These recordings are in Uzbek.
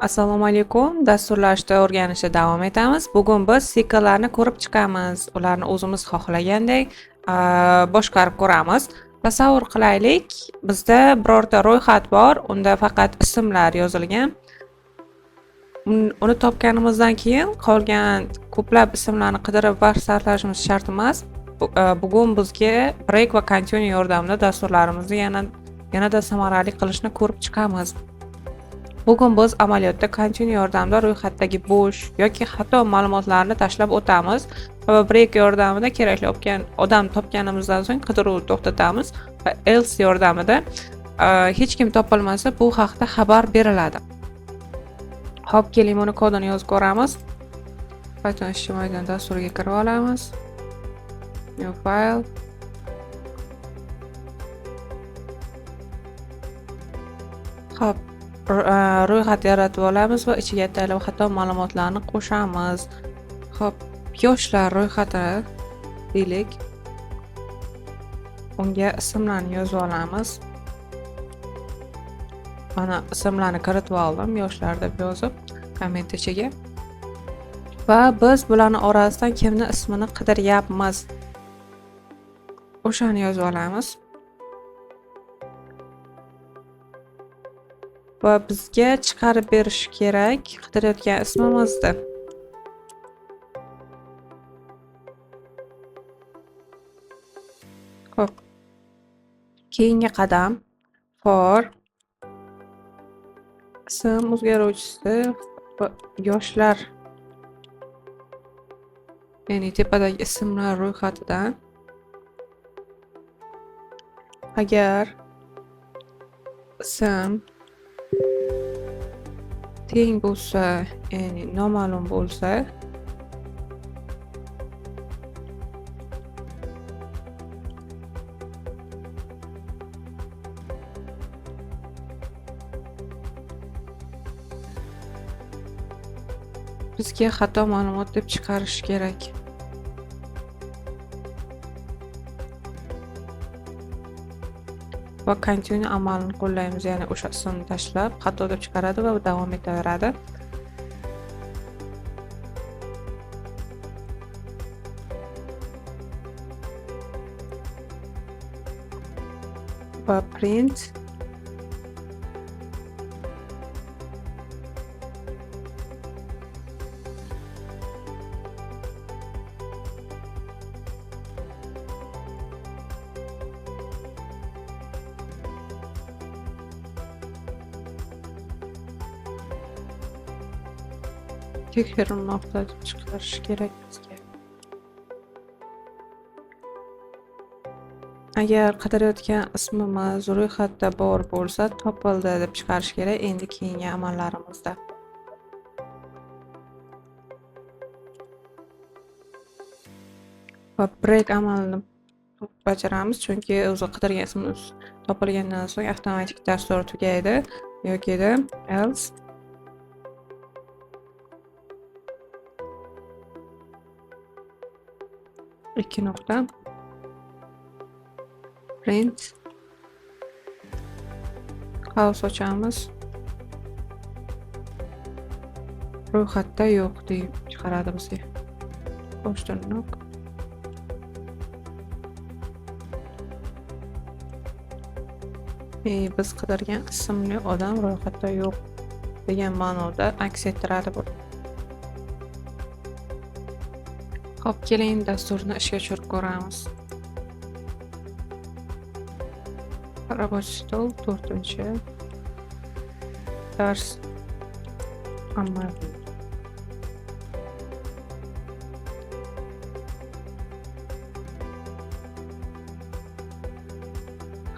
Assalomu alaykum. Dasturlashni o'rganishda davom etamiz. Bugun biz sikllarni ko'rib chiqamiz. Ularni o'zimiz xohlagandek boshqarib ko'ramiz. Tasavvur qilaylik, bizda birorta ro'yxat bor, unda faqat ismlar yozilgan. Uni topganimizdan keyin qolgan ko'plab ismlarni qidirib vaqt sarflashimiz shart emas. Bugun bizga break va continue yordamida dasturlarimizni yanada samarali qilishni ko'rib chiqamiz. Bugun biz amaliyotda continue yordamida ro'yxatdagi bo'sh yoki xato ma'lumotlarni tashlab o'tamiz va break yordamida kerakli odam topganimizdan so'ng qidiruvni to'xtatamiz va else yordamida hech kim topilmasa bu haqda xabar beriladi. Xo'p, keling buni kodini yozib ko'ramiz. Python ishchi maydon dasturiga kirib olamiz. New file. Xo'p, ro'yxat yaratib olamiz va ichiga ataylab xato ma'lumotlarni qo'shamiz. Xo'p, yoshlar ro'yxati deylik. Unga ismlarni yozib olamiz. Mana ismlarni kiritib oldim, yoshlar deb yozib komment ichiga. Va biz bularni orasidan kimni ismini qidiryapmiz? O'shani yozib olamiz. Va bizga chiqarib berish kerak qidirayotgan ismimizni. Xo'p. Keyingi qadam for ism o'zgaruvchisi va yoshlar, ya'ni tepadagi ismlar ro'yxatidan agar ism teng bo'lsa, ya'ni noma'lum bo'lsa, bizga xato ma'lumot deb chiqarish kerak. Va continue amalini qo'llaymiz, ya'ni o'sha ismni tashlab xato deb chiqaradi va davom etaveradi. Va print tekshirilmoqda deb chiqarish kerak bizga. Agar qidirayotgan ismimiz ro'yxatda bor bo'lsa, topildi deb chiqarish kerak endi keyingi amallarimizda. Va break amalini bajaramiz, chunki o'zi qidirgan ismimiz topilgandan so'ng avtomatik dastur tugaydi yokida else ikki nuqta print qavs ochamiz, ro'yxatda yo'q deb chiqaradi bizga. Qo'sh tirnoq. Biz qidirgan ismli odam ro'yxatda yo'q degan ma'noda aks ettiradi bu. Xo'p, keling dasturni ishga tushirib ko'ramiz. Рабочий стол, 4-dars amal.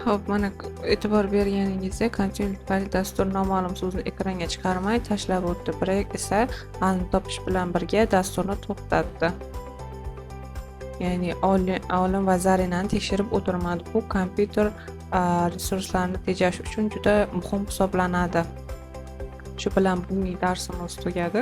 Xo'p, mana e'tibor berganingizda continue tufayli dastur noma'lum so'zni ekranga chiqarmay tashlab o'tdi. Break esa aniq topish bilan birga dasturni to'xtatdi. Ya'ni olim va Zarinani tekshirib o'tirmadi. Bu kompyuter resurslarini tejash uchun juda muhim hisoblanadi. Shu bilan bugungi darsimiz tugadi.